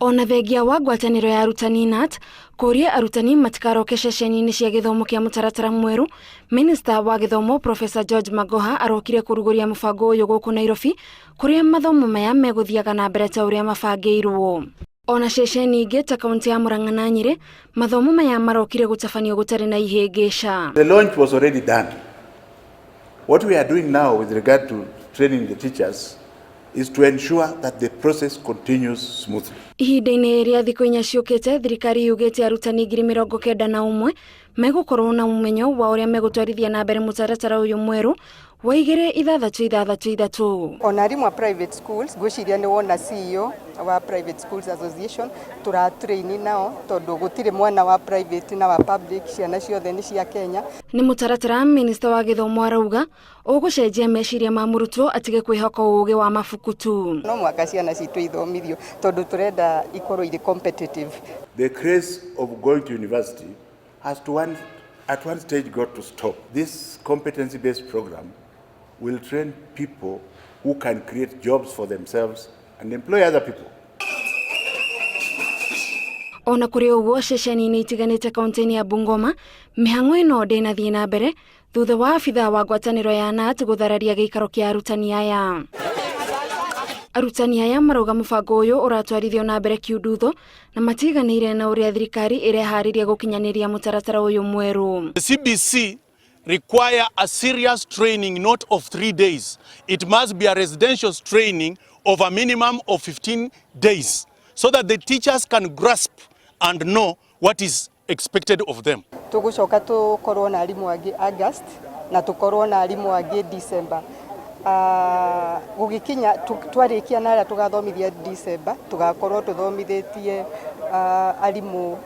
Ona thengia wa ngwatanĩro ya arutani KNUT kũria arutani matikaroke ceceni-inĩ cia gĩthomo kĩa mũtaratara mwerũ, Minista wa gĩthomo Professor George Magoha arokire kũrugũria mũbango ũyũ gũkũ Nairobi kũrĩa mathomo maya megũthiaga na mbere ta ũrĩa mabangĩirwo. Ona ceceni ingĩ ta kaunti ya Murang'a na Nyĩrĩ, mathomo maya marokire gũtabanio gũtarĩ na ihĩngĩca. The launch was already done. What we are doing now with regard to training the teachers is to ensure that the process continues smoothly. Ihinda-inĩ rĩa thikũ 4 ciũkĩte, thirikari yugĩte arutani 91,000 megũkorwo na ũmenyo wa ũrĩa megũtwarithia na mbere mũtaratara ũyũ mwerũ wa 2 6 6 3. Ona arimũ a private schools, ngwĩciria nĩ wona CEO wa Private Schools Association tũratrain nao, tondũ gũtirĩ mwana wa private na wa public, ciana ciothe nĩ cia Kenya. Nĩ mũtaratara minista wa gĩthomo arauga ũgũcenjia meciria ma mũrutwo atige kwĩhoka ũũgĩ wa mabuku tu. No mũhaka ciana citũ ithomithio tondũ tũrenda ikorwo irĩ competitive. The craze of going to university has to one, at one stage got to stop. This competency-based program will train people who can create jobs for themselves and employ other people. Ona kũrĩ ũguo, ceceni-inĩ itiganĩte kaunti-inĩ ya Bungoma mĩhang'o ĩno ndĩnathiĩ na mbere thutha wa abithaa wa ngwatanĩro ya KNUT gũthararia gĩikaro kĩa arutani aya. Arutani aya marauga mũbango ũyũ ũratwarithio na mbere kiundutho na matiganĩire na ũrĩa thirikari ĩreharĩria gũkinyanĩria mũtaratara ũyũ mwerũ. The CBC require a serious training, not of 3 days. It must be a residential training of a minimum of 15 days so that the teachers can grasp and know what is expected of them. Tũgũcoka tũkorwo na arimũ angĩ August na tũkorwo na arimũ angĩ December. Gũgĩkinya twarĩkia na arĩa tũgathomithia December, tũgakorwo tũthomithĩtie arimũ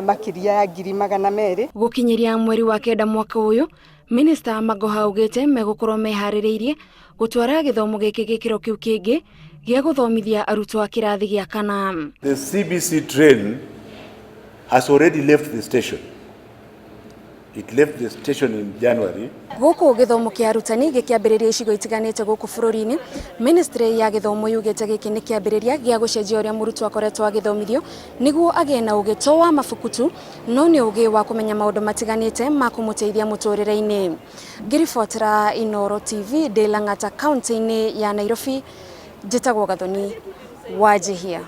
makĩria ya 200,000. Gũkinyĩria mweri wa 9 mwaka ũyũ, Minista Magoha augĩte megũkorwo meharĩrĩirie gũtwara gĩthomo gĩkĩ gĩkĩro kĩu kĩngĩ gĩa gũthomithia arutwo a kĩrathi gĩa kana. The CBC train has already left the station. It left the station in January. Gũkũ gĩthomo kĩa arutani gĩkĩambĩrĩria icigo itiganĩte gũkũ bũrũri-inĩ, ministry ya gĩthomo yugĩte gĩkĩ nĩ kĩambĩrĩria gĩa gũcenjia ũrĩa mũrutwo akoretwo agĩthomithio nĩguo agĩe na ũgĩ to wa mabuku tu, no nĩ ũgĩ wa kũmenya maũndũ matiganĩte ma kũmũteithia mũtũrĩre-inĩ. Ngĩribotera Inooro TV ndĩ Lang'ata, kaunti-inĩ ya Nairobi, njĩtagwo Gathoni Wanjihia.